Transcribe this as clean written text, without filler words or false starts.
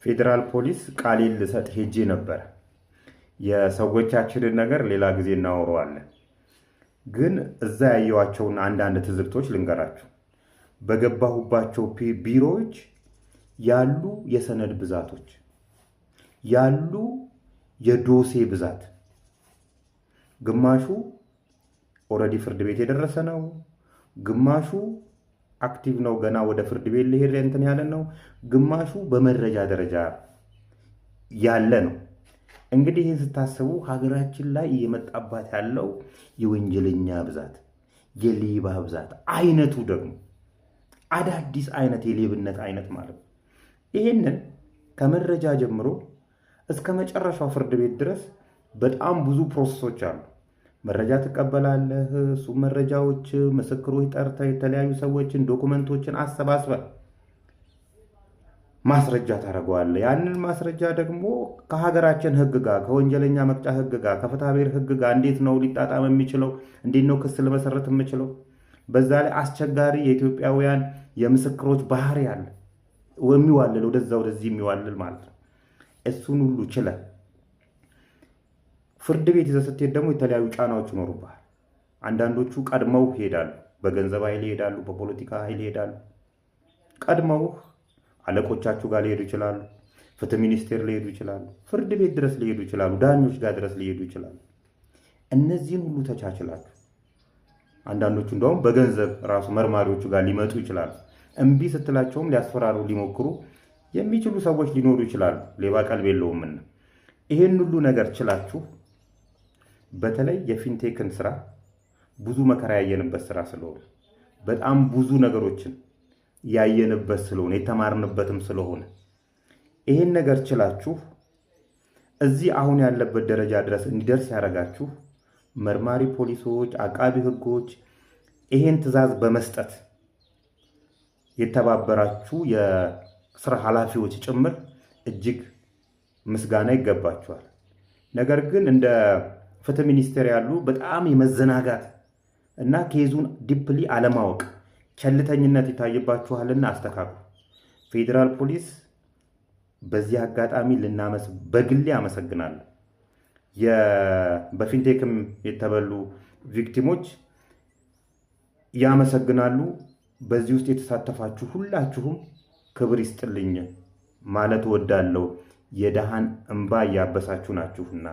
ፌዴራል ፖሊስ ቃሌን ልሰጥ ሄጄ ነበር። የሰዎቻችንን ነገር ሌላ ጊዜ እናወራዋለን። ግን እዛ ያየኋቸውን አንዳንድ ትዝብቶች ልንገራችሁ። በገባሁባቸው ቢሮዎች ያሉ የሰነድ ብዛቶች፣ ያሉ የዶሴ ብዛት፣ ግማሹ already ፍርድ ቤት የደረሰ ነው፣ ግማሹ active ነው፣ ገና ወደ ፍርድ ቤት ሊሄድ እንትን ያለ ነው፣ ግማሹ በመረጃ ደረጃ ያለ ነው። እንግዲህ ይህን ስታስቡ ሀገራችን ላይ እየመጣባት ያለው የወንጀለኛ ብዛት፣ የሌባ ብዛት፣ አይነቱ ደግሞ አዳዲስ አይነት የሌብነት አይነት ማለት ነው። ይህንን ከመረጃ ጀምሮ እስከ መጨረሻው ፍርድ ቤት ድረስ በጣም ብዙ process ኦች አሉ። መረጃ ትቀበላለህ። እሱ መረጃዎች፣ ምስክሮች ጠርተህ፣ የተለያዩ ሰዎችን፣ document ኦችን አሰባስበህ ማስረጃ ታደርገዋለህ። ያንን ማስረጃ ደግሞ ከሀገራችን ሕግ ጋር፣ ከወንጀለኛ መቅጫ ሕግ ጋር፣ ከፍትሐ ብሔር ሕግ ጋር እንዴት ነው ሊጣጣም የሚችለው? እንዴት ነው ክስ ልመሰረት የምችለው? በዛ ላይ አስቸጋሪ የኢትዮጵያውያን የምስክሮች ባህሪ አለ፣ የሚዋልል፣ ወደዛ ወደዚህ የሚዋልል ማለት ነው። እሱን ሁሉ ችለህ ፍርድ ቤት ይዘህ ስትሄድ ደግሞ የተለያዩ ጫናዎች ይኖሩብሃል። አንዳንዶቹ ቀድመው ይሄዳሉ፣ በገንዘብ ኃይል ይሄዳሉ፣ በፖለቲካ ኃይል ይሄዳሉ። ቀድመው አለቆቻችሁ ጋር ሊሄዱ ይችላሉ። ፍትህ ሚኒስቴር ሊሄዱ ይችላሉ። ፍርድ ቤት ድረስ ሊሄዱ ይችላሉ። ዳኞች ጋር ድረስ ሊሄዱ ይችላሉ። እነዚህን ሁሉ ተቻችላችሁ፣ አንዳንዶቹ እንደውም በገንዘብ ራሱ መርማሪዎቹ ጋር ሊመጡ ይችላሉ። እምቢ ስትላቸውም ሊያስፈራሩ ሊሞክሩ የሚችሉ ሰዎች ሊኖሩ ይችላሉ። ሌባ ቀልብ የለውምና ይሄን ሁሉ ነገር ችላችሁ፣ በተለይ የ fintech ን ስራ ብዙ መከራ ያየንበት ስራ ስለሆነ፣ በጣም ብዙ ነገሮችን ያየንበት ስለሆነ፣ የተማርንበትም ስለሆነ፣ ይሄን ነገር ችላችሁ እዚህ አሁን ያለበት ደረጃ ድረስ እንዲደርስ ያደረጋችሁ መርማሪ ፖሊሶች፣ አቃቢ ሕጎች፣ ይሄን ትዕዛዝ በመስጠት የተባበራችሁ የስራ ኃላፊዎች ጭምር እጅግ ምስጋና ይገባችኋል። ነገር ግን እንደ ፍትህ ሚኒስቴር ያሉ በጣም የመዘናጋት እና case ኡን deeply አለማወቅ፣ ቸልተኝነት ይታይባችኋልና አስተካክሉ። ፌዴራል ፖሊስ በዚህ አጋጣሚ ልናመስ በግሌ አመሰግናለሁ። በ fintech ም የተበሉ victim ኦች ያመሰግናሉ። በዚህ ውስጥ የተሳተፋችሁ ሁላችሁም ክብር ይስጥልኝ ማለት እወዳለሁ። የድሃን እንባ እያበሳችሁ ናችሁና።